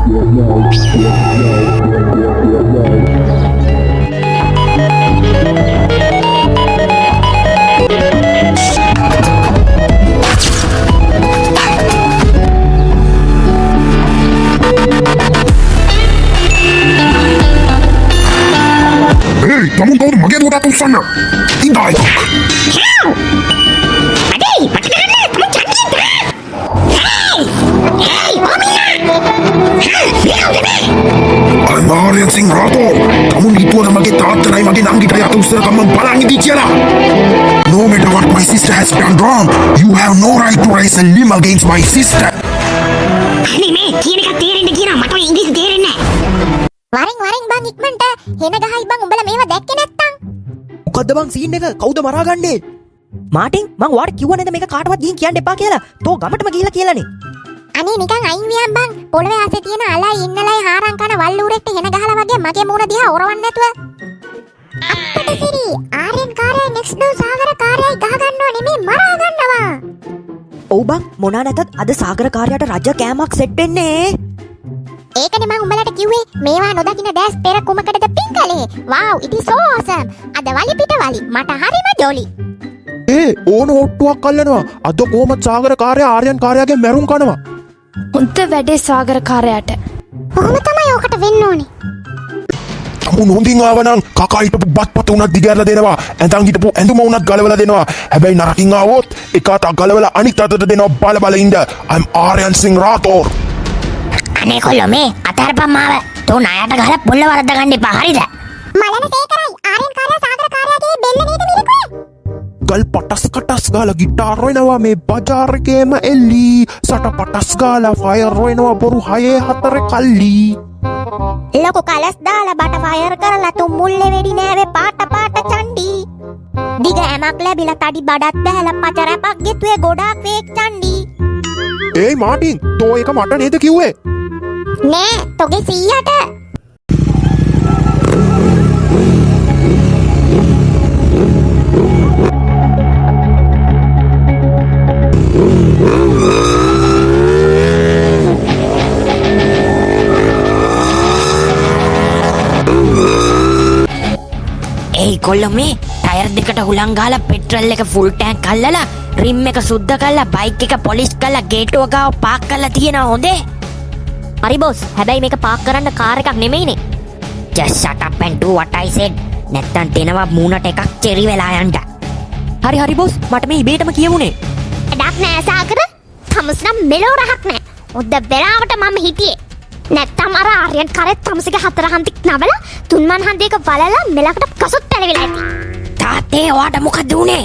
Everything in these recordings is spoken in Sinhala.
ඒයි, තමුන් කවුද මගේ දුවට අත උස්සන්න? ඉඳා එකක්. අඩේ, මට ගහන්න තමුන් චන්දින්ද? හේයි හේයි, ඔමිනා හේ, මේ කවුද මේ? I'm Aryan Singh Rathore. තමුන් හිතුවද මගේ තාත්තටයි මගේ නංගිටයි අත උස්සන ගමන් බලන් ඉඳී කියලා? No matter what my sister has done wrong, you have no right to raise a limb against my sister. අනේ, මේ කියන එකක් තේරෙන්න කියනවා. මට ඔය ඉංග්‍රීසි තේරෙන්නේ නැහැ. වරෙන් වරෙන් බං, ඉක්මනට හෙන ගහයි බං උඹලා මේවා දැක්කේ නැත්තම්. මොකද්ද බං සීන් එක? කවුද මරාගන්නේ? මාටින්, මං ඔයාට කිව්වා නේද මේක කාටවත් ගිහින් කියන්න එපා කියලා? තෝ ගමටම ගිහිල්ලා කියලානේ. අනේ නිකන් අයින් වියන් බං. පොළවේ ආසේ තියෙන අලයි ඉන්නලයි හාරන් කන වල්ලූරෙක්ට හෙන ගහලා වගේ මගේ මූණ දිහා ඔරවන්න නැතුව. අප්පට සිරි, ආර්යන් කාර්යයි නෙක්ස්ට් ඩෝ සාගර කාර්යයි ගහ ගන්නව නෙමෙයි, මරා ගන්නවා. ඔව් බං, මොනා නැතත් අද සාගර කාර්යයට රජ කෑමක් සෙට් වෙන්නේ. ඒකනේ මං උඹලට කිව්වේ, මේවා නොදකින දැස් පෙර කුමකටද පින් කළේ. Wow, it is so awesome. අද වලි පිට වලි, මට හරිම ජොලි. ඒ ඕන ඔට්ටුවක් අල්ලනවා. අද කොහොමත් සාගර කාර්ය ආර්යන් කාර්යයාගේ මැරුම් කනවා. හොඳ වැඩේ සාගර කාරයාට. ඔහොම තමයි ඕකට වෙන්න ඕනේ. තමුන් හොඳින් ආවනම් කකා හිටපු බත්පත උනත් දිගහැරලා දෙනවා. ඇඳන් හිටපු ඇඳුම උනත් ගලවලා දෙනවා. හැබැයි නරකින් ආවොත් එක අතක් ගලවලා අනිත් අතට දෙනවා, බල බල ඉන්න. I'm Aryan Singh Rathore. අනේ කොල්ලෝ, මේ අතහැරපන් මාව. තෝ ණයට ගහලා පොල්ල වරද්ද ගන්න එපා, හරිද? මලන සේකරයි ආර්යන් කාර්ය සාගර කාර්යගේ බෙල්ල නේද මිරිකුවේ? ගල් පටස් කටස් ගාලා ගිටාර් වෙනවා මේ බජාර් එකේම එල්ලි. සට පටස් ගාලා ෆයර් වෙනවා බොරු හයේ හතර කල්ලි. ලොකු කලස් දාලා බට ෆයර් කරලා තුන් මුල්ලේ වෙඩි නෑවේ පාට පාට චණ්ඩි. දිග ඇමක් ලැබිලා තඩි බඩත් බැහැලා පච රැපක් ගෙතුවේ ගොඩාක් ෆේක් චණ්ඩි. ඒයි මාටින්, තෝ ඒක මට නේද කිව්වේ? නෑ, තොගේ සීයට. ඒයි කොල්ලෝ, මේ ටයර් දෙකට හුලං ගහලා, පෙට්‍රල් එක ෆුල් ටැංක් අල්ලලා, රිම් එක සුද්ධ කරලා, බයික් එක පොලිෂ් කරලා, ගේට්ටුව ගාව පාක් කරලා තියෙනවා හොඳේ. හරි බොස්. හැබැයි මේක පාක් කරන්න කාර් එකක් නෙමෙයිනේ. Just shut up and do what I said. නැත්තම් දෙනවා මූණට එකක් චෙරි වෙලා යන්න. හරි හරි බොස්, මට මේ ඉබේටම කියවුනේ. වැඩක් නෑ සාගර. තමුස් නම් මෙලෝ රහක් නෑ. හොඳ වෙලාවට මම හිටියේ. නැත්තම් අර ආර්යන් කරේ තමුසගේ හතර හන්දික් නවලා තුන්මන් හන්දියක වලලා මෙලකට කසුත් පැලවිලා ඇති. තාත්තේ, ඔයාට මොකද වුනේ?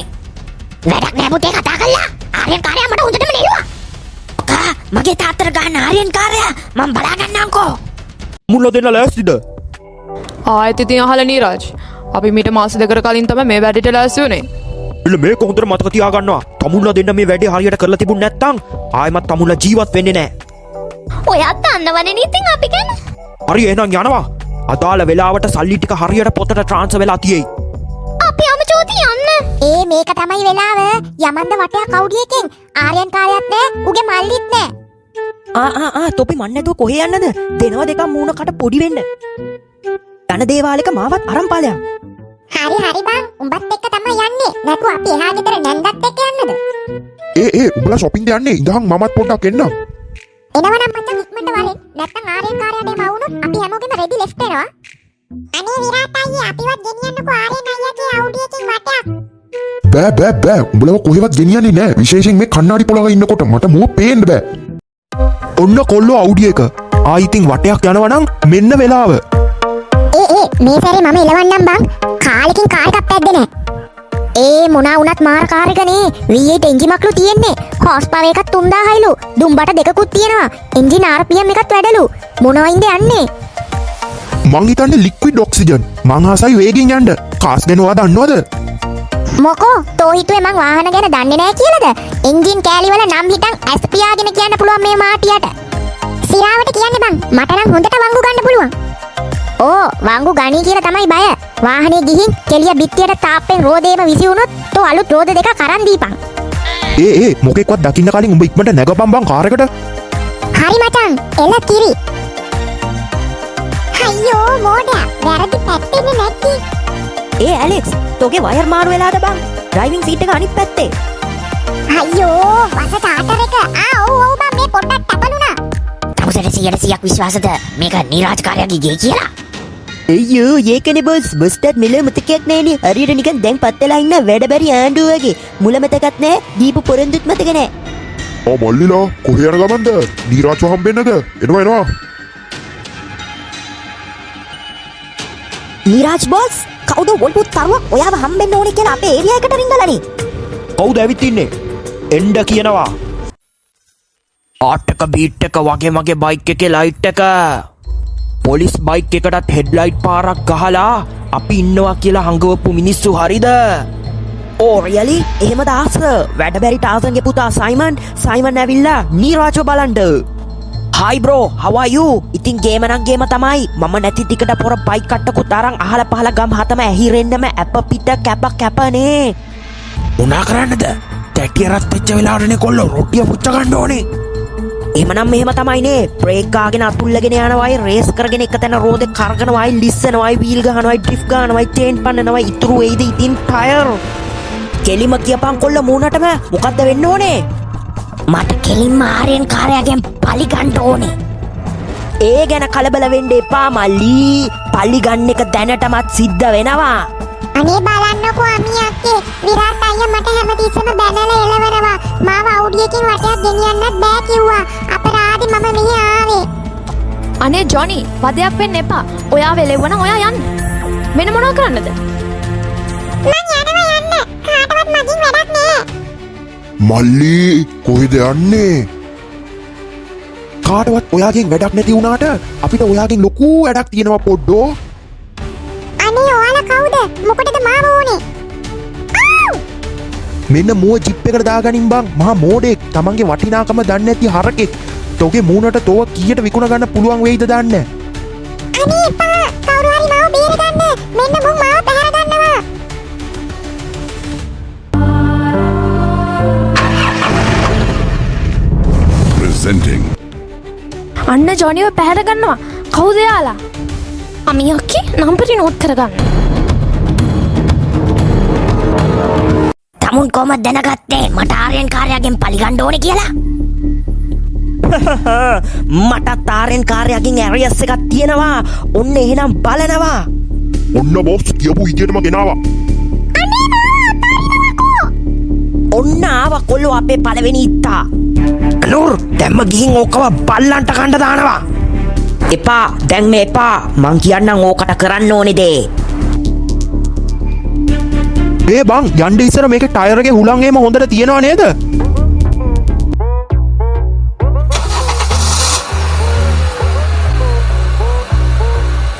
වැඩක් නෑ පුතේ, කතා කළා. ආර්යන් කාර්යයා මට හොඳටම නෙළුවා. කා මගේ තාත්තට ගන්න ආර්යන් කාර්යයා මං බලා ගන්නම්කෝ. මුල්ල දෙන්න ලෑස්තිද? ආයෙත් ඉතින් අහලා නීරාජ්. අපි මීට මාස දෙකකට කලින් තමයි මේ වැඩේට ලෑස්ති වුණේ. එළ, මේක හොඳට මතක තියාගන්නවා. තමුන්ලා දෙන්න මේ වැඩේ හරියට කරලා තිබුණ නැත්තම් ආයෙමත් තමුන්ලා ජීවත් වෙන්නේ නැහැ. ඔයත් දන්නවනේ ඉතින් අපි ගැන. හරි, එහෙනම් යනවා. අදාළ වෙලාවට සල්ලි ටික හරියට පොතට ට්‍රාන්ස්ෆර් වෙලා තියෙයි. අපි යමු චෝති, යන්න. ඒ මේක තමයි වෙලාව. යමන්ද වටයක් අවුඩි එකෙන්. ආර්යන් කාර්යයක් නෑ, උගේ මල්ලිත් නෑ. ආ ආ ආ, තොපි මන් නැතුව කොහේ යන්නද? දෙනවා දෙකක් මූණ කට පොඩි වෙන්න. යන දේවාලෙක මාවත් අරන් පාලයන්. හරි හරි බං, උඹත් එක්ක තමයි යන්නේ. නැතුව අපි එහා ගෙදර නැන්දත් එක්ක යන්නද? ඒ ඒ, උඹලා ෂොපින්ග් යන්නේ? ඉඳහන්, මමත් පොඩ්ඩක් එන්නම්. එනවනම් මචං ඉක්මනට වරෙන්. නැත්තම් ආර්යන් කාර්යයට එම වුණොත් අපි හැමෝගෙම රෙදි ලෙෆ්ට් වෙනවා. අනේ විරාට් අයියේ, අපිවත් ගෙනියන්නකෝ ආර්යන් අයියාගේ අවුඩි එකෙන් වටයක්. බෑ බෑ බෑ, උඹලව කොහෙවත් ගෙනියන්නේ නෑ. විශේෂයෙන් මේ කණ්ණාඩි පොළව ඉන්නකොට මට මුව පේන්න බෑ. ඔන්න කොල්ලෝ අවුඩි එක. ආ ඉතින් වටයක් යනවා නම් මෙන්න වෙලාව. ඒ ඒ, මේ සැරේ මම එලවන්නම් බං. කාලෙකින් කාර් එකක් පැද්දේ නෑ. ඒ මොනා වුණත් මාර කාර් එකනේ. V8 එන්ජිමක්ලු තියෙන්නේ. හෝස් පවර් එකක් 3000යිලු. දුම්බට දෙකකුත් තියෙනවා. එන්ජින් RPM එකත් වැඩලු. මොනවයින්ද යන්නේ? මං හිතන්නේ ලික්විඩ් ඔක්සිජන්. මං ආසයි වේගෙන් යන්න. කාස් ගැන ඔයා දන්නවද? මොකෝ, තෝ හිතුවේ මං වාහන ගැන දන්නේ නෑ කියලාද? එන්ජින් කෑලි වල නම් හිටන් ඇස් පියාගෙන කියන්න පුළුවන් මේ මාටියට. සිරාවට කියන්නේ බං, මට නම් හොඳට වංගු ගන්න පුළුවන්. ඕ, වංගු ගනී කියලා තමයි බය. වාහනේ ගිහින් කෙලිය බිත්තියට තාප්පෙන් රෝදේම විසි වුණොත් තෝ අලුත් රෝද දෙකක් අරන් දීපන්. ඒ ඒ, මොකෙක්වත් දකින්න කලින් උඹ ඉක්මනට නැගපන් බං කාර් එකට. හරි මචං, එල කිරි. අයියෝ මෝඩයා, වැරදි පැත්තෙන්නේ නැති. ඒ ඇලෙක්ස්, තෝගේ වයර් මාරු වෙලාද බං? ඩ්‍රයිවිං සීට් එක අනිත් පැත්තේ. අයියෝ වස ටාටර් එක. ආ ඔව් ඔව් බං, මේ පොඩ්ඩක් ටපලුණා. තමුසෙට 100%ක් විශ්වාසද මේක නිරාජ් කාර්යගේ ගේ කියලා? අයියෝ ඒකනේ බොස්, බොස්ටත් මෙලොව මතකයක් නෑනේ. හරියට නිකන් දැන් පත් වෙලා ඉන්න වැඩ බැරි ආණ්ඩුව වගේ. මුල මතකත් නෑ, දීපු පොරොන්දුත් මතක නෑ. ආ මල්ලිලා, කොහේ යන ගමන්ද? නීරාජ්ව හම්බෙන්නද? එනවා එනවා. නිරාජ් බොස්, කවුද වොල්පු තරුවක් ඔයාව හම්බෙන්න ඕනේ කියලා අපේ ඒරියා එකට රිංගලානේ. කවුද ඇවිත් ඉන්නේ? එන්ඩ කියනවා. ආට් එක බීට් එක වගේ මගේ බයික් එකේ ලයිට් එක. පොලිස් බයික් එකටත් හෙඩ්ලයිට් පාරක් ගහලා අපි ඉන්නවා කියලා හංගවපු මිනිස්සු හරිද? ඕ රියලි? එහෙමද ආස? වැඩ බැරි ටාසන්ගේ පුතා සයිමන්, සයිමන් ඇවිල්ලා නීරාජ්ව බලන්න. Hi bro, how are you? ඉතින් ගේම නම් ගේම තමයි. මම නැති ටිකට පොර බයික් කට්ටකුත් අරන් අහල පහල ගම් හතම ඇහිරෙන්නම ඇප පිට කැප කැපනේ. මොනා කරන්නද? තැටිය රත් වෙච්ච වෙලාවටනේ කොල්ලෝ රොටිය පුච්ච ගන්න ඕනේ. එහෙමනම් මෙහෙම තමයිනේ. බ්‍රේක් ගාගෙන අතුල්ලගෙන යනවයි, රේස් කරගෙන එක තැන රෝදේ කරගෙනවයි, ලිස්සනවයි, වීල් ගහනවයි, ඩ්‍රිෆ්ට් ගහනවයි, චේන් පන්නනවයි, ඉතුරු වෙයිද ඉතින් ටයර්. කෙලිම කියපන් කොල්ල මූණටම මොකද්ද වෙන්න ඕනේ? මට කෙලින්ම ආර්යන් කාර්යයෙන් පලි ගන්න ඕනේ. ඒ ගැන කලබල වෙන්න එපා මල්ලි. පලි ගන්න එක දැනටමත් සිද්ධ වෙනවා. අනේ බලන්නකෝ අමි අක්කේ, විරාට් අයියා මට හැමතිස්සෙම බැනලා එලවනවා. මාව අවුඩි එකකින් වටයක් ගෙනියන්නත් බෑ කිව්වා. අපරාධේ මම මෙහෙ ආවේ. අනේ ජොනි, වදයක් වෙන්න එපා. ඔයාව එලෙව්වනම් ඔයා යන්න. වෙන මොනවා කරන්නද? මං යනවා යන්න. කාටවත් මගින් වැඩක් නෑ. මල්ලි, කොහෙද යන්නේ? කාටවත් ඔයාගෙන් වැඩක් නැති වුණාට අපිට ඔයාගෙන් ලොකු වැඩක් තියෙනවා පොඩ්ඩෝ. අනේ ඔයාලා කවුද? මොකටද මාව ඕනේ? මෙන්න මුව ජිප් එකට දාගනින් බං. මහා මෝඩෙක්, තමන්ගේ වටිනාකම දන්නේ නැති හරකෙක්. තෝගේ මූණට තෝව කීයට විකුණ ගන්න පුළුවන් වෙයිද දන්නේ? අනේ එපා. කවුරු හරි මාව බේරගන්න. මෙන්න මුන් මාව පැහැර ගන්නවා. Presenting අන්න ජොනිව පැහැර ගන්නවා. කවුද යාලා? අමි අක්කේ නම්බරේ නෝට් කරගන්න. තමුන් කොහමද දැනගත්තේ මට ආර්යන් කාර්යයෙන් පලි ගන්න ඕනේ කියලා? මටත් ආර්යන් කාර්යයෙන් ඇරියස් එකක් තියෙනවා. ඔන්න එහෙනම් බලනවා. ඔන්න බොස්, කියපු විදියටම ගෙනාවා. ඔන්න ආවා කොල්ලෝ අපේ පළවෙනි ඉත්තා. නూర్, දැම්ම ගිහින් ඕකව බල්ලන්ට කණ්ඩ දානවා. එපා දැන් මේ එපා. මං කියන්නම් ඕකට කරන්න ඕනේ දේ. ඒ බං, යන්න ඉස්සර මේකේ ටයර් එකේ හුලං එහෙම හොඳට තියෙනව නේද?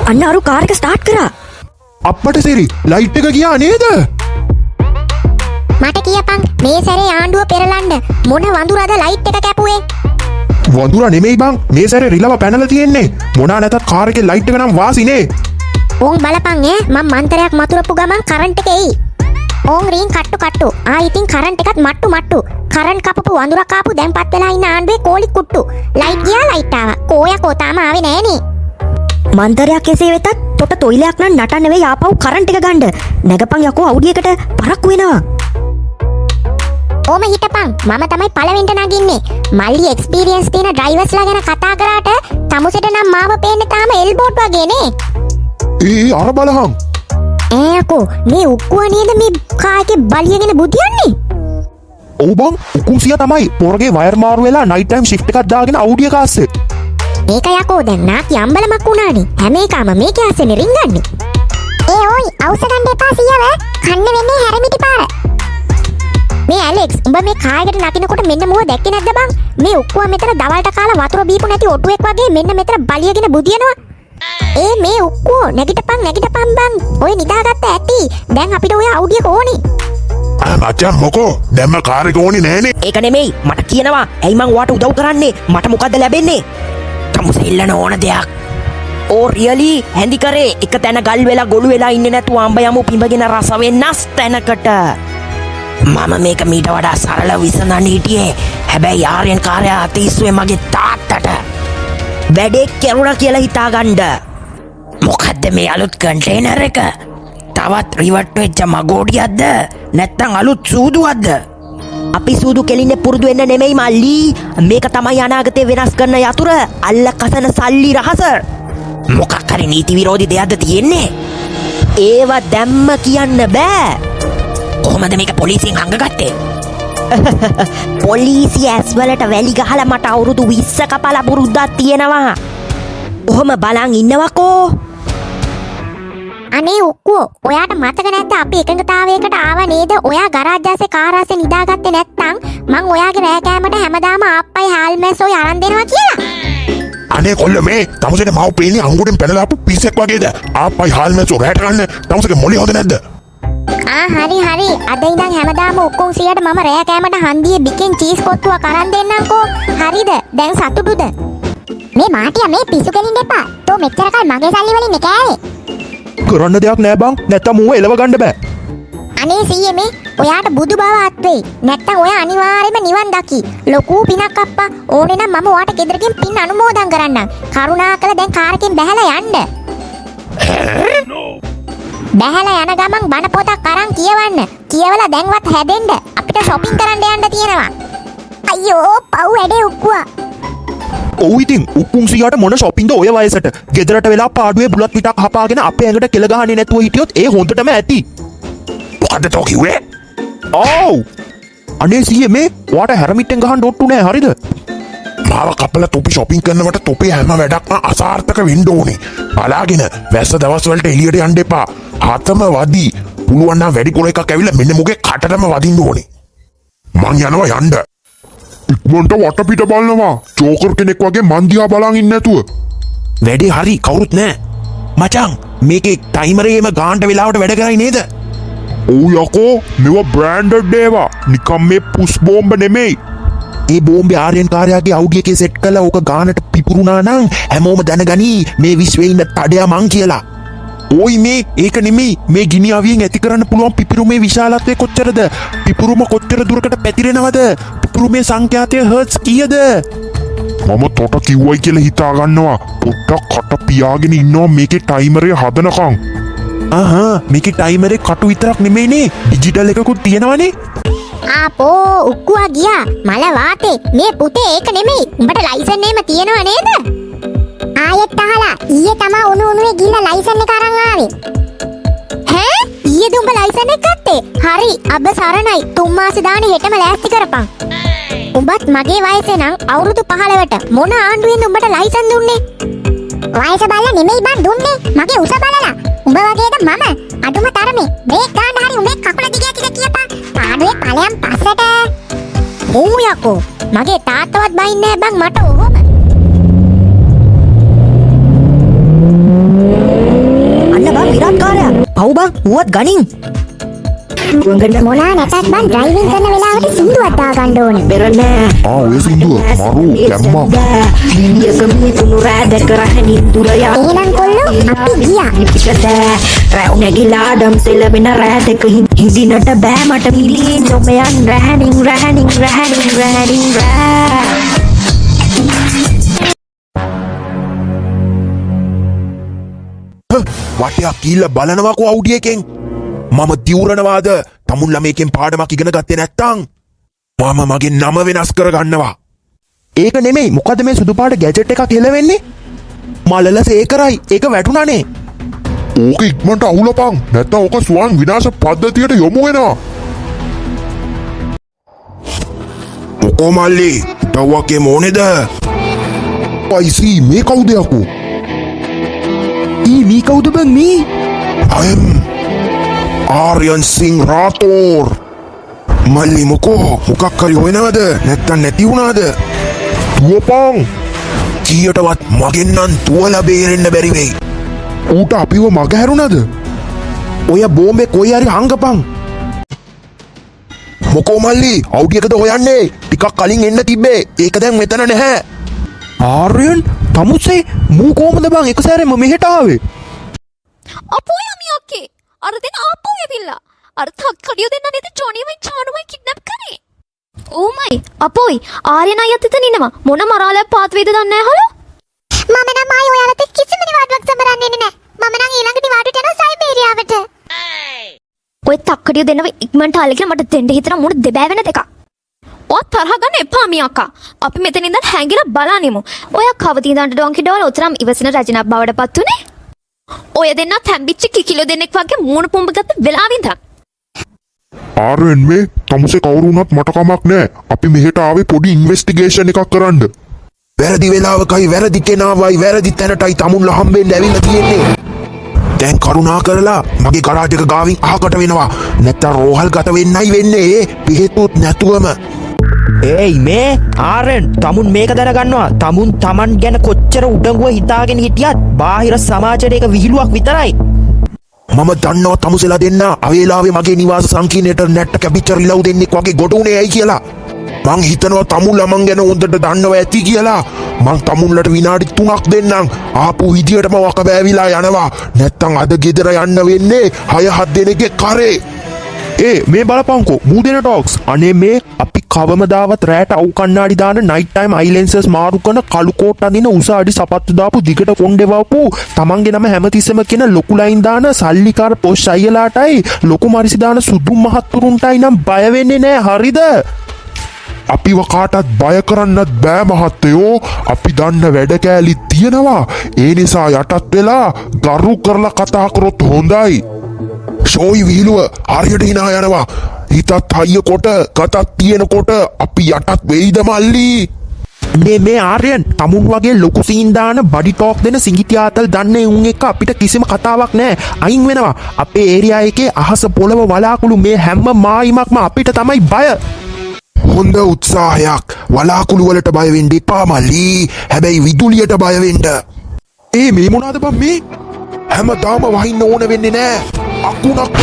අන්න අරු කාර් එක ස්ටාර්ට් කරා. අප්පට සිරි, ලයිට් එක ගියා නේද? මට කියපන් මේ සැරේ ආණ්ඩුව පෙරලන්න මොන වඳුරාද ලයිට් එක කැපුවේ? වඳුරා නෙමෙයි බං, මේ සැරේ රිලව පැනලා තියෙන්නේ. මොනා නැතත් කාර් එකේ ලයිට් එක නම් වාසි නේ. ඕන් බලපන් ඈ, මං මන්තරයක් මතුරපු ගමන් කරන්ට් එක එයි. ඕන් රීන් කට්ටු කට්ටු. ආ ඉතින් කරන්ට් එකත් මට්ටු මට්ටු. කරන්ට් කපපු වඳුරා කාපු දැන් පත් වෙලා ඉන්න ආණ්ඩුවේ කෝලි කුට්ටු. ලයිට් ගියා ලයිට් ආවා. කෝ යකෝ තාම ආවේ නෑනේ. මන්තරයක් එසේ වෙතත් තොට තොইলයක් නම් නටන්න වෙයි ආපහු කරන්ට් එක ගන්න. නැගපන් යකෝ අවුඩි එකට, පරක්කු වෙනවා. ඕම හිටපන්, මම තමයි පළවෙනිට නගින්නේ. මල්ලි එක්ස්පීරියන්ස් තියෙන ඩ්‍රයිවර්ස්ලා ගැන කතා කරාට තමුසෙට නම් මාව පේන්නේ තාම එල්බෝට් වගේ නේ. ඒ අර බලහන්. ඈ යකෝ, මේ උක්කුව නේද මේ කා එකේ බලියගෙන බුදියන්නේ? ඔව් බං, උකුසිය තමයි පොරගේ වයර් මාරු වෙලා නයිට් ටයිම් ෂිෆ්ට් එකක් දාගෙන අවුඩි එක ආස්සේ. ඒක යකෝ දැන් නාකි අම්බලමක් වුණානේ. හැම එකම මේකේ ආස්සේනේ රින්ගන්නේ. ඒ ඕයි අවුස ගන්න එපා සීයව. කන්න වෙන්නේ හැරමිටි පාර. මේ ඇලෙක්ස්, උඹ මේ කායකට නකිනකොට මෙන්න මුව දැක්කේ නැද්ද බං? මේ උක්කුව මෙතන දවල්ට කාලා වතුර බීපු නැති ඔටුවෙක් වගේ මෙන්න මෙතන බලියගෙන බුදියනවා. ඒ මේ උක්කුව නැගිටපන් නැගිටපන් බං. ඔය නිදාගත්ත ඇති. දැන් අපිට ඔය අවුඩි එක ඕනේ. ආ මචං මොකෝ, දැම්ම කාර් එක ඕනේ නෑනේ. ඒක නෙමෙයි මට කියනවා. ඇයි මං ඔයාට උදව් කරන්නේ? මට මොකද්ද ලැබෙන්නේ? තමුසේ ඉල්ලන ඕන දෙයක්. ඕ රියලි? හැඳි කරේ එක තැන ගල් වෙලා ගොළු වෙලා ඉන්නේ නැතුව අඹ යමු පිඹගෙන රස වෙනස් තැනකට. මම මේක මීට වඩා සරල විසඳන්න හිටියේ. හැබැයි ආර්යන් කාර්යය අතීස්සුවේ මගේ තාත්තට. වැඩේ කෙරුණා කියලා හිතාගන්න. මොකද්ද මේ අලුත් කන්ටේනර් එක? තවත් රිවට් වෙච්ච මගෝඩියක්ද නැත්නම් අලුත් සූදුවක්ද? අපි සූදු කෙලින්න පුරුදු වෙන්න නෙමෙයි මල්ලි. මේක තමයි අනාගතේ වෙනස් කරන යතුර. අල්ල කසන සල්ලි රහස. මොකක් හරි නීති විරෝධී දෙයක්ද තියෙන්නේ? ඒවා දැම්ම කියන්න බෑ. කොහොමද මේක පොලිසියෙන් හංගගත්තේ? පොලිසිය ඇස් වලට වැලි ගහලා මට අවුරුදු 20ක පළපුරුද්දක් තියෙනවා. ඔහොම බලන් ඉන්නවකෝ. අනේ උක්කුවෝ, ඔයාට මතක නැද්ද අපි එකඟතාවයකට ආවා නේද? ඔයා ගරාජ් ආසේ කාර් ආසේ නිදාගත්තේ නැත්තම් මං ඔයාගේ රෑ කෑමට හැමදාම ආප්පයි හාල්මැස්සෝයි අරන් දෙනවා කියලා. අනේ කොල්ල මේ තමුසේට මාව පේන්නේ අංගුටෙන් පැනලා ආපු පිස්සෙක් වගේද? ආප්පයි හාල්මැස්සෝ රැට ගන්න තමුසේගේ මොලේ හොඳ නැද්ද? ආ හරි හරි, අද ඉඳන් හැමදාම උක්කුන් සියට මම රෑ කෑමට හන්දියේ බිකෙන් චීස් කොත්තුවක් අරන් දෙන්නම්කෝ. හරිද? දැන් සතුටුද? මේ මාටියා මේ පිස්සු කෙලින්න එපා. තෝ මෙච්චර කල් මගේ සල්ලි වලින් කෑවේ. කරන්න දෙයක් නෑ බං, නැත්තම් ඌව එලව ගන්න බෑ. අනේ සීයේ මේ ඔයාට බුදු බව අත් වෙයි. නැත්තම් ඔයා අනිවාර්යයෙන්ම නිවන් දකි. ලොකු පිනක් අප්පා. ඕනේ නම් මම ඔයාට ගෙදරකින් පින් අනුමෝදන් කරන්නම්. කරුණාකර දැන් කාර් එකෙන් බැහැලා යන්න. බැහැලා යන ගමන් බණ පොතක් අරන් කියවන්න. කියවලා දැන්වත් හැදෙන්න. අපිට ෂොපින් කරන්න යන්න තියෙනවා. අයියෝ පව් වැඩේ උක්කුවා. ඔව් ඉතින් උක්කුන් සීයාට මොන ෂොපින්ද ඔය වයසට? ගෙදරට වෙලා පාඩුවේ බුලත් පිටක් හපාගෙන අපේ ඇඟට කෙල ගහන්නේ නැතුව හිටියොත් ඒ හොඳටම ඇති. මොකද්ද තෝ කිව්වේ? ඔව්. අනේ සීයේ මේ ඔයාට හැරමිට්ටෙන් ගහන්න ඔට්ටු නෑ හරිද? මාව කපලා තොපි ෂොපින් කරනවට තොපේ හැම වැඩක්ම අසාර්ථක වෙන්න ඕනේ. බලාගෙන වැස්ස දවස් වලට එළියට යන්න එපා. හතම වදි. පුළුවන් නම් වැඩිපුර එකක් ඇවිල්ලා මෙන්න මුගේ කටටම වදින්න ඕනේ. මං යනවා යන්න. ඉක්මනට වටපිට බලනවා. ජෝකර් කෙනෙක් වගේ මං දිහා බලන් ඉන්නේ නැතුව. වැඩේ හරි කවුරුත් නෑ. මචං මේකේ ටයිමර් එකේම ගාන්ට වෙලාවට වැඩ කරයි නේද? ඔව් යකෝ, මේවා බ්‍රෑන්ඩඩ් ඒවා. නිකම් මේ පුස් බෝම්බ නෙමෙයි. ඒ බෝම්බේ ආර්යන් කාර්යාගේ අවුඩි එකේ සෙට් කරලා ඕක ගානට පිපුරුනා නම් හැමෝම දැනගනී මේ විශ්වයේ ඉන්න තඩයා මං කියලා. ඕයි මේ ඒක නෙමෙයි, මේ ගිනි අවියෙන් ඇති කරන්න පුළුවන් පිපිරුමේ විශාලත්වය කොච්චරද? පිපුරුම කොච්චර දුරකට පැතිරෙනවද? පිපුරුමේ සංඛ්‍යාතය හර්ට්ස් කීයද? මම තොට කිව්වයි කියලා හිතා ගන්නවා. පොඩ්ඩක් කට පියාගෙන ඉන්නවා මේකේ ටයිමර් එක හදනකම්. ආහා, මේකේ ටයිමර් එක කටු විතරක් නෙමෙයිනේ, ඩිජිටල් එකකුත් තියෙනවනේ. ආපෝ උක්කුවා ගියා මල වාතේ. මේ පුතේ ඒක නෙමෙයි, උඹට ලයිසන් එහෙම තියෙනව නේද? ආයෙත් අහලා ඊයේ තමා උණු උණුවේ ගිහලා ලයිසන් එක අරන් ආවේ. ඈ ඊයේද උඹ ලයිසන් එක ගත්තේ? හරි අබ සරණයි. තුන් මාසෙ දානේ හෙටම ලෑස්ති කරපන්. උඹත් මගේ වයසේ නම් අවුරුදු 15ට මොන ආණ්ඩුවෙන්ද උඹට ලයිසන් දුන්නේ? වයස බලලා නෙමෙයි බං දුන්නේ, මගේ උස බලලා. උඹ වගේද මම අඩුම තරමේ බ්‍රේක් ගන්න හරි උඹේ කකුල දිගේ ටික කියපන්. පාඩුවේ ඵලයන් පස්සට. ඌ යකෝ මගේ තාත්තවත් බයින්නේ නෑ බං මට ඔහොම. අන්න බං විරාට් කාරයා. පව් බං ඌවත් ගනින්. මොනා නැතත් බං ඩ්‍රයිවිං කරන වෙලාවට සින්දුවක් දාගන්න ඕනේ. ආ ඔය සින්දුව මරු ගැම්මක්. එහෙනම් කොල්ලෝ අපි ගියා. හිඳිනට බෑ මට මිලී නොමයන් රැහැනින් රැහැනින් රැහැනින් රැහැනින් රෑ. වටයක් ගිහිල්ලා බලනවකෝ අවුඩි එකෙන්. මම දිවුරනවාද? තමුන්ලා මේකෙන් පාඩමක් ඉගෙන ගත්තේ නැත්තම් මම මගේ නම වෙනස් කරගන්නවා. ඒක නෙමෙයි, මොකද මේ සුදු පාට ගැජට් එකක් හෙලවෙන්නේ? මලල සේකරයි, ඒක වැටුණානේ. ඕක ඉක්මනට අහුලපන්. නැත්තම් ඕක ස්වයං විනාශ පද්ධතියට යොමු වෙනවා. මොකෝ මල්ලි, උදව්වක් එහෙම ඕනේද? අයිසී මේ කවුද යකෝ? ඊ මී කවුද බං මී? I am Aryan Singh Rathore. මල්ලි මොකෝ මොකක් හරි හොයනවද? නැත්තම් නැති වුණාද? දුවපන්. කීයටවත් මගෙන් නම් දුවලා බේරෙන්න බැරි වෙයි. ඌට අපිව මග හැරුණාද? ඔය බෝම්බේ කොයි හරි හංගපන්. මොකෝ මල්ලි අවුඩි එකද හොයන්නේ? ටිකක් කලින් එන්න තිබ්බේ. ඒක දැන් මෙතන නැහැ. ආර්යන් තමුසේ මූ කොහමද බං එක සැරේම මෙහෙට ආවේ? අපෝ යමි අක්කේ, අර දෙන ආපහු ඇවිල්ලා. අර තක්කඩියෝ දෙන්න නේද ජොනිවයි චානුවයි කිඩ්නැප් කරේ? ඕමයි අපෝයි ආර්යන් අයියත් එතන ඉන්නවා. මොන මරාලයක් පාත් වේද දන්නේ නැහැ. හලෝ මම නම් ආයේ ඔයාලට කිසිම නිවාඩුවක් සමරන්න එන්නේ නැහැ. තක්කඩිය දෙන්නව ඉක්මනට අල්ලගෙන මට දෙන්න හිතෙනවා මුණ දෙබෑ වෙන දෙකක්. ඔයා තරහ ගන්න එපා මියක්කා. අපි මෙතන ඉඳන් හැංගිලා බලනිමු. ඔයා කවදින් ඉඳන් ඩොන්කි ඩෝල් උතරම් ඉවසන රජනක් බවට පත් උනේ? ඔය දෙන්නා තැම්බිච්ච කිකිලෝ දෙන්නෙක් වගේ මූණ පොඹ ගත්ත වෙලාවෙ ඉඳන්. ආර්යන්, මේ තමුසේ කවුරු වුණත් මට කමක් නෑ. අපි මෙහෙට ආවේ පොඩි ඉන්වෙස්ටිගේෂන් එකක් කරන්න. වැරදි වෙලාවකයි වැරදි කෙනාවයි වැරදි තැනටයි තමුන්ලා හම්බෙන්න ඇවිල්ලා තියෙන්නේ. දැන් කරුණා කරලා මගේ ගරාජ් එක ගාවින් අහකට වෙනවා. නැත්තම් රෝහල් ගත වෙන්නයි වෙන්නේ. බෙහෙතුත් නැතුවම. ඒයි මේ ආරෙන්, තමුන් මේක දැනගන්නවා. තමුන් තමන් ගැන කොච්චර උඩඟුව හිතාගෙන හිටියත් බාහිර සමාජයට ඒක විහිළුවක් විතරයි. මම දන්නවා තමුසෙලා දෙන්න අවේලාවේ මගේ නිවාස සංකීර්ණයට නැට්ට කැපිච්ච රිලව් දෙන්නෙක් වගේ ගොඩ උනේ ඇයි කියලා. මං හිතනවා තමුන්ලා මං ගැන හොඳට දන්නවා ඇති කියලා. මං තමුන්ලට විනාඩි 3ක් දෙන්නම්. ආපු විදියටම වක බෑවිලා යනවා. නැත්තම් අද ගෙදර යන්න වෙන්නේ 6 7 දෙනෙක්ගේ කරේ. ඒ මේ බලපංකෝ මූ දෙන ටොක්ස්. අනේ මේ, අපි කවමදාවත් රෑට අවු කණ්ණාඩි දාන, නයිට් ටයිම් අයි ලෙන්සස් මාරු කරන, කළු කෝට් අඳින, උස අඩි සපත්තු දාපු, දිගට කොණ්ඩේ වවපු, තමන්ගේ නම හැමතිස්සෙම කියන ලොකු ලයින් දාන සල්ලිකාර පොෂ් අයියලාටයි ලොකු මරිසි දාන සුදු මහත්තුරුන්ටයි නම් බය වෙන්නේ නෑ, හරිද? අපිව කාටත් බය කරන්නත් බෑ මහත්තයෝ. අපි දන්න වැඩ කෑලි තියෙනවා. ඒ නිසා යටත් වෙලා ගරු කරලා කතා කරොත් හොඳයි. ෂෝයි විහිළුව හරියට හිනා යනවා. හිතත් හයිය කොට ගතත් තියෙනකොට අපි යටත් වෙයිද මල්ලි? මේ මේ ආර්යන්, තමුන් වගේ ලොකු සීන් දාන, බඩි ටෝක් දෙන සිඟිති ආතල් දන්නේ උන් එක්ක අපිට කිසිම කතාවක් නෑ. අයින් වෙනවා. අපේ ඒරියා එකේ අහස, පොළව, වලාකුළු මේ හැම මායිමක්ම අපිට තමයි බය. හොඳ උත්සාහයක්. වලාකුළු වලට බය වෙන්න එපා මල්ලි. හැබැයි විදුලියට බය වෙන්න. ඒ මේ මොනවාද බං මේ? හැමදාම වහින්න ඕන වෙන්නේ නෑ. අකුණක්.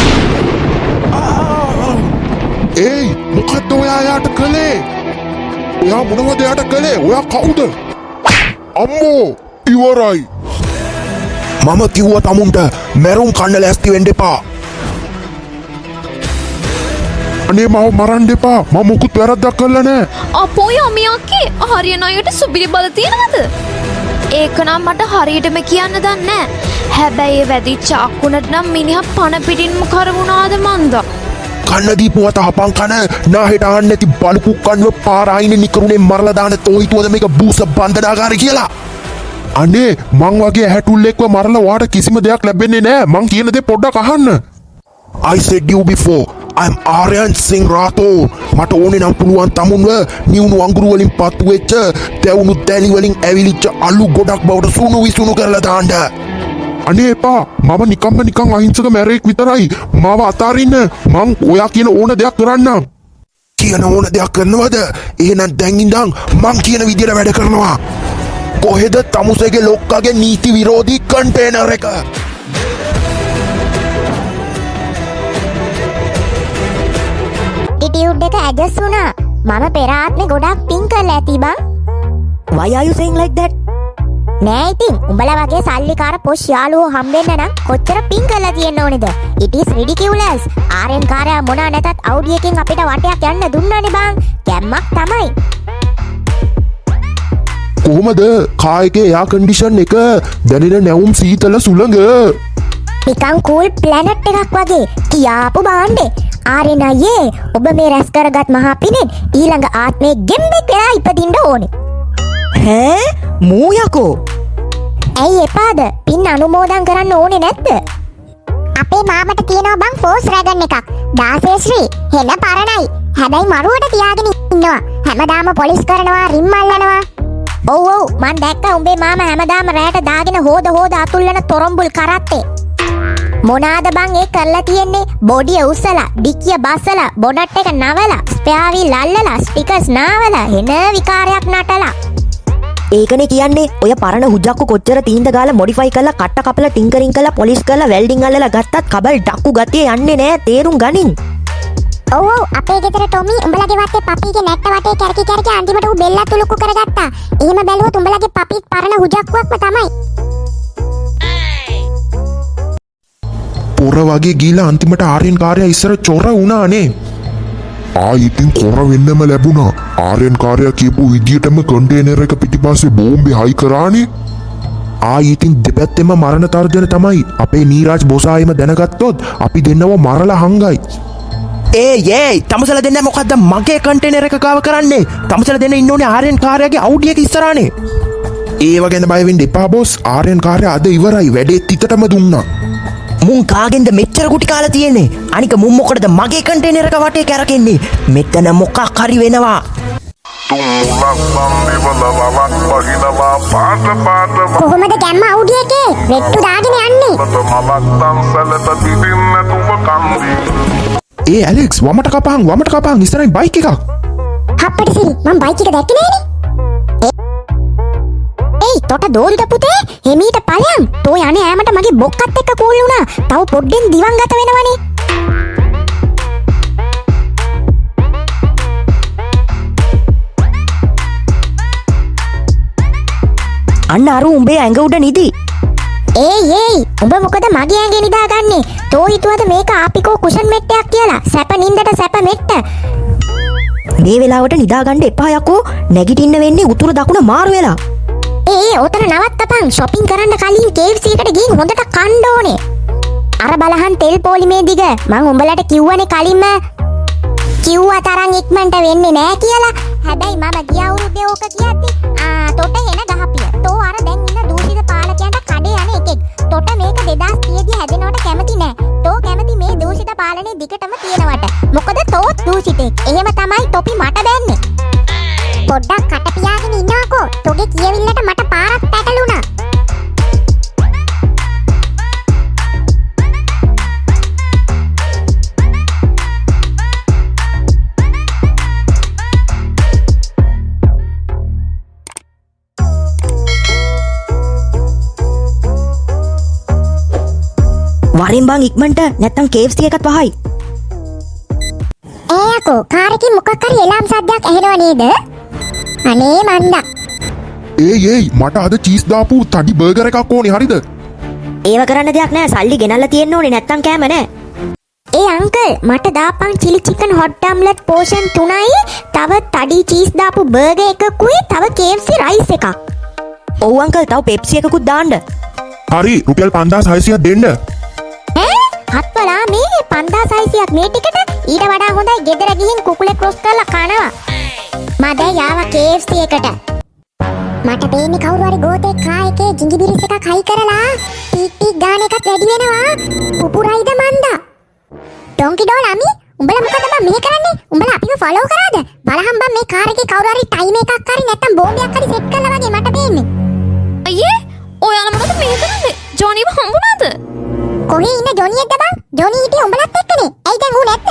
ඒයි, මොකද්ද ඔයා එයාට කළේ? ඔයා මොනවද එයාට කළේ? ඔයා කවුද? අම්මෝ, ඉවරයි. මම කිව්වා තමුන්ට මැරුම් කන්න ලෑස්ති වෙන්න එපා. අනේ මාව මරන්න එපා. මම මොකුත් වැරද්දක් කරලා නෑ. අපෝයි අමියාකේ, ආර්යන් අයියට සුපිරි බල තියෙනවද? ඒක නම් මට හරියටම කියන්න දන්නේ නෑ. හැබැයි ඒ වැදිච්ච අකුණට නම් මිනිහා පණ පිටින්ම කරවුණාද මන්දා. කන්න දීපු වත හපන් කන, නාහෙට අහන්න නැති බලු කුක්කන්ව පාර අයිනේ නිකරුණේ මරලා දාන තෝ හිතුවද මේක බූස බන්ධනාගාරය කියලා? අනේ මං වගේ ඇහැටුල්ලෙක්ව මරලා ඔයාට කිසිම දෙයක් ලැබෙන්නේ නෑ. මං කියන දේ පොඩ්ඩක් අහන්න. I said you before, I'm Aryan Singh Rathore. මට ඕනේ නම් පුළුවන් තමුන්ව නිවුණු අඟුරු වලින් පත්තු වෙච්ච තැවුණු දැලි වලින් ඇවිලිච්ච අලු ගොඩක් බවට සුණු විසුණු කරලා දාන්න. අනේ එපා. මම නිකම්ම නිකන් අහිංසක මැරෙක් විතරයි. මාව අතාරින්න. මං ඔයා කියන ඕන දෙයක් කරන්නම්. කියන ඕන දෙයක් කරනවද? එහෙනම් දැන් ඉඳන් මං කියන විදියට වැඩ කරනවා. කොහෙද තමුසේගේ ලොක්කගේ නීති විරෝධී කන්ටේනර් එක? ඇටිටියුඩ් එක ඇඩ්ජස්ට් වුණා. මම පෙර ආත්මේ ගොඩාක් පින් කරලා ඇති බං. Why are you saying like that? නෑ ඉතින්, උඹලා වගේ සල්ලිකාර පොෂ් යාළුවෝ හම්බෙන්න නම් කොච්චර පින් කරලා තියෙන්න ඕනේද? It is ridiculous. ආර්යන් කාරයා මොනා නැතත් Audi එකකින් අපිට වටයක් යන්න දුන්නානේ බං. ගැම්මක් තමයි. කොහොමද කාර් එකේ එයා කන්ඩිෂන් එක? දැනෙන නැවුම් සීතල සුළඟ. නිකන් කූල් ප්ලැනට් එකක් වගේ කියාපු බාණ්ඩේ. ආර්යන් අයියේ, ඔබ මේ රැස් කරගත් මහා පිනෙන් ඊළඟ ආත්මේ ගෙම්බෙක් වෙලා ඉපදින්න ඕනේ. ඈ, මූ යකෝ. ඇයි එපාද? පින් අනුමෝදන් කරන්න ඕනේ නැද්ද? අපේ මාමට තියෙනවා බං ෆෝස් රැගන් එකක්. 16 ශ්‍රී. හෙන පරණයි. හැබැයි මරුවට තියාගෙන ඉන්නවා. හැමදාම පොලිස් කරනවා, රිම් අල්ලනවා. ඔව් ඔව්, මං දැක්කා උඹේ මාමා හැමදාම රැට දාගෙන හොද හොද අතුල්ලන තොරම්බුල් කරත්තේ. මොනාද බං ඒ කරලා තියෙන්නේ? බොඩිය උස්සලා, ඩික්කිය බස්සලා, බොනට් එක නවලා, ස්පෙයා වීල් අල්ලලා, ස්පීකර්ස් නාවලා, හෙන විකාරයක් නටලා. ඒකනේ කියන්නේ, ඔය පරණ හුජක්කු කොච්චර තීන්ත ගාලා මොඩිෆයි කරලා කට්ට කපලා ටින්කරින් කරලා පොලිෂ් කරලා වෙල්ඩින් අල්ලලා ගත්තත් කබල් ඩක්කු ගතිය යන්නේ නෑ, තේරුම් ගනින්. ඔව් ඔව්, අපේ ගෙදර ටොමි උඹලගේ වත්තේ පපීගේ නැට්ට වටේ කැරකි කැරකි අන්තිමට ඌ බෙල්ලත් උලුක්කු කරගත්තා. එහෙම බැලුවොත් උඹලගේ පපීත් පරණ හුජක්කුවක්ම තමයි. පොර වගේ ගිහිල්ලා අන්තිමට ආර්යන් කාර්යය ඉස්සර චොර වුණානේ. ආයි ඉතින් කොර වෙන්නම ලැබුණා. ආර්යන් කාර්යයා කියපු විදියටම කන්ටේනර් එක පිටිපස්සේ බෝම්බේ හයි කරානේ. ආයි ඉතින් දෙපැත්තෙම මරණ තර්ජන තමයි. අපේ නීරාජ් බොසායම දැනගත්තොත් අපි දෙන්නව මරලා හංගයි. ඒ ඒ තමුසලා දෙන්න මොකද්ද මගේ කන්ටේනර් එක ගාව කරන්නේ? තමුසලා දෙන්න ඉන්න ඕනේ ආර්යන් කාර්යාගේ අවුඩි එක ඉස්සරහනේ. ඒව ගැන බය වෙන්න එපා බොස්. ආර්යන් කාර්යා අද ඉවරයි. වැඩේ තිතටම දුන්නා. මුන් කාගෙන්ද මෙච්චර ගුටි කාලා තියෙන්නේ? අනික මුන් මොකටද මගේ කන්ටේනර් එක වටේ කැරකෙන්නේ? මෙතන මොකක් හරි වෙනවා. තුන් මුලක් සම්දිවල වලක් බහිනවා පාට පාට. කොහොමද ගැම්ම අවුඩි එකේ වෙට්ටු දාගෙන යන්නේ? වලට මලක් දන්සලට පිටින් නැතුව කන්දී. ඒ ඇලෙක්ස්, වමට කපහන්, වමට කපහන්, ඉස්සරහින් බයික් එකක්. හප්පට සිරි, මං බයික් එක දැක්කේ නෑනේ. ඒයි තොට දෝදුද පුතේ, හිමීට ඵලයන්. තෝ යන්නේ ඈමට මගේ බොක්කත් එක්ක කූල් වුණා. තව පොඩ්ඩෙන් දිවංගත වෙනවනේ. අන්න අර උඹේ ඇඟ උඩ නිදි. ඒයි ඒයි, උඹ මොකද මගේ ඇඟේ නිදාගන්නේ? තෝ හිතුවද මේක ආපිකෝ කුෂන් මෙට්ටයක් කියලා? සැප නින්දට සැප මෙට්ට. මේ වෙලාවට නිදාගන්න එපා යකෝ. නැගිටින්න වෙන්නේ උතුර දකුණ මාරු වෙලා. ඒ ඒ, ඔතන නවත්තපන්. ෂොපින් කරන්න කලින් KFC එකට ගිහින් හොඳට කන්න ඕනේ. අර බලහන් තෙල් පොලිමේ දිග. මං උඹලට කිව්වනේ කලින්ම, කිව්වා තරම් ඉක්මනට වෙන්නේ නෑ කියලා. හැබැයි මම ගිය අවුරුද්දේ ඕක කියද්දි ආ තොට එන ගහපිය. තෝ අර දැන් ඉන්න දූෂිත පාලකයන්ට කඩේ යන එකෙක්. තොට මේක 2030 දී හැදෙනවට කැමති නෑ. තෝ කැමති මේ දූෂිත පාලනේ දිගටම තියෙනවට. මොකද තෝත් දූෂිතෙක්. එහෙම තමයි තොපි මට බැන්නේ. පොඩ්ඩක් කට පියාගෙන ඉන්නකෝ. තොගේ කියවිල්ලට මට පාරක් පැටලුණා. වරින් බං ඉක්මනට, නැත්තම් KFC එකත් වහයි. ඈ යකෝ, කාර් එකකින් මොකක් හරි එලාම් සද්දයක් ඇහෙනව නේද? අනේ මන්දා. ඒයි ඒයි, මට අද චීස් දාපු තඩි බර්ගර් එකක් ඕනේ, හරිද? ඒව කරන්න දෙයක් නෑ. සල්ලි ගෙනල්ලා තියෙන්න ඕනේ, නැත්තම් කෑම නෑ. ඒ අංකල්, මට දාපන් chilli chicken hot omelette portion 3යි, තව තඩි චීස් දාපු බර්ගර් එකකුයි, තව KFC rice එකක්. ඔව් අංකල්, තව පෙප්සි එකකුත් දාන්න. හරි, රුපියල් 5600ක් දෙන්න. ඈ හත්වලා, මේ 5600ක් මේ ටිකට? ඊට වඩා හොඳයි ගෙදර ගිහින් කුකුලෙක් රෝස්ට් කරලා කනවා. මම දැන් යාවා KFC එකට. මට පේන්නේ කවුරු හරි ගෝතෙක් කා එකේ ජිංගිබිරිස් එකක් හයි කරලා ටීක් ටීක් ගාන එකත් වැඩි වෙනවා. පුපුරයිද මන්දා? ඩොන්කි ඩෝල් අමි, උඹලා මොකද බං මෙහෙ කරන්නේ? උඹලා අපිව ෆලෝ කරාද? බලහන් බං, මේ කාර් එකේ කවුරු හරි ටයිම් එකක් හරි නැත්තම් බෝම්බයක් හරි සෙට් කළා වගේ මට පේන්නේ. අයියේ, ඔයාලා මොකද මෙහෙ කරන්නේ? ජොනිව හම්බුණාද? කොහේ ඉන්න ජොනි එක්ද බං? ජොනි හිටියේ උඹලත් එක්කනේ. ඇයි දැන් ඌ නැත්ද?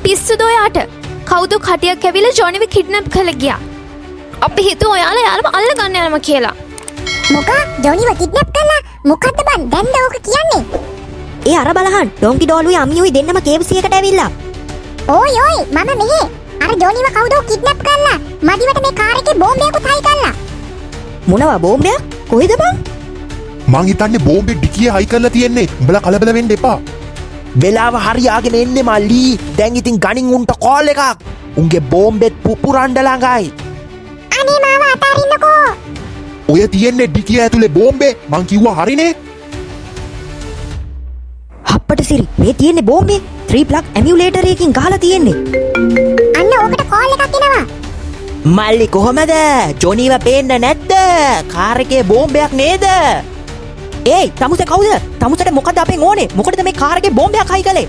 පිස්සුද ඔයාට? කවුද කටියක් ඇවිල්ලා ජොනිව කිඩ්නැප් කරලා ගියා. අපි හිතුවා ඔයාලා යාළුව අල්ල ගන්න යනවා කියලා. මොකා, ජොනිව කිඩ්නැප් කළා? මොකද්ද බං දැන්ද ඕක කියන්නේ? ඒ අර බලහන්, ඩොන්කි ඩෝලුයි අමියුයි දෙන්නම KFC එකට ඇවිල්ලා. ඕයි ඕයි, මම මෙහෙ. අර ජොනිව කවුදෝ කිඩ්නැප් කළා. මදිවට මේ කාර් එකේ බෝම්බයකුත් හයි කළා. මොනවා බෝම්බයක්? කොහෙද බං? මං හිතන්නේ බෝම්බේ ඩිකියේ හයි කරලා තියෙන්නේ. උඹලා කලබල වෙන්න එපා. වෙලාව හරියාගෙන එන්නේ මල්ලි. දැන් ඉතින් ගනින් උන්ට කෝල් එකක්. උන්ගේ බෝම්බෙත් පුපුරන්ඩ ළඟයි. අනේ මාව අතාරින්නකෝ. ඔය තියෙන්නේ ඩිකිය ඇතුලේ බෝම්බේ. මං කිව්වා හරිනේ. හප්පට සිරි, මේ තියෙන්නේ බෝම්බේ. 3 ප්ලග් එමියුලේටර් එකකින් ගහලා තියෙන්නේ. අන්න ඕකට කෝල් එකක් එනවා. මල්ලි කොහමද? ජොනීව පේන්න නැද්ද? කාර් එකේ බෝම්බයක් නේද? ඒයි තමුසේ කවුද? තමුසට මොකද අපෙන් ඕනේ? මොකටද මේ කාර් එකේ බෝම්බයක් හයි කළේ?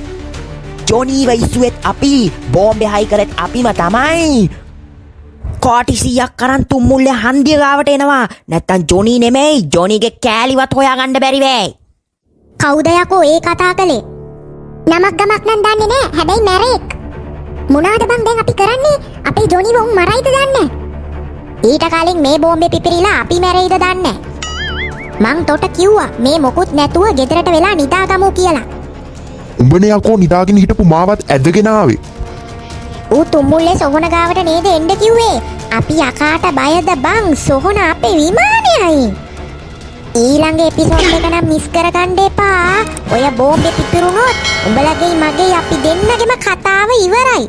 ජොනීව ඉස්සුවෙත් අපි, බෝම්බේ හයි කරෙත් අපිම තමයි. කෝටි 100ක් කරන් තුම්මුල්ලේ හන්දිය ගාවට එනවා. නැත්තම් ජොනී නෙමෙයි, ජොනීගේ කෑලිවත් හොයාගන්න බැරි වෙයි. කවුද යකෝ ඒ කතා කළේ? නමක් ගමක් නම් දන්නේ නෑ. හැබැයි මැරෙක්. මොනවාද බං දැන් අපි කරන්නේ? අපේ ජොනිව උන් මරයිද දන්නේ? ඊට කලින් මේ බෝම්බේ පිපිරිලා අපි මැරෙයිද දන්නේ? මං තොට කිව්වා මේ මොකුත් නැතුව ගෙදරට වෙලා නිදාගමු කියලා. උඹනේ යකෝ නිදාගෙන හිටපු මාවත් ඇදගෙන ආවේ. ඌ තුම්මුල්ලේ සොහොන ගාවට නේද එන්න කිව්වේ? අපි යකාට බයද බං? සොහොන අපේ විමානයයි. ඊළඟ එපිසෝඩ් එක නම් මිස් කරගන්න එපා. ඔය බෝම්බේ පිපිරුණොත් උඹලගේ මගේ අපි දෙන්නගෙම කතාව ඉවරයි.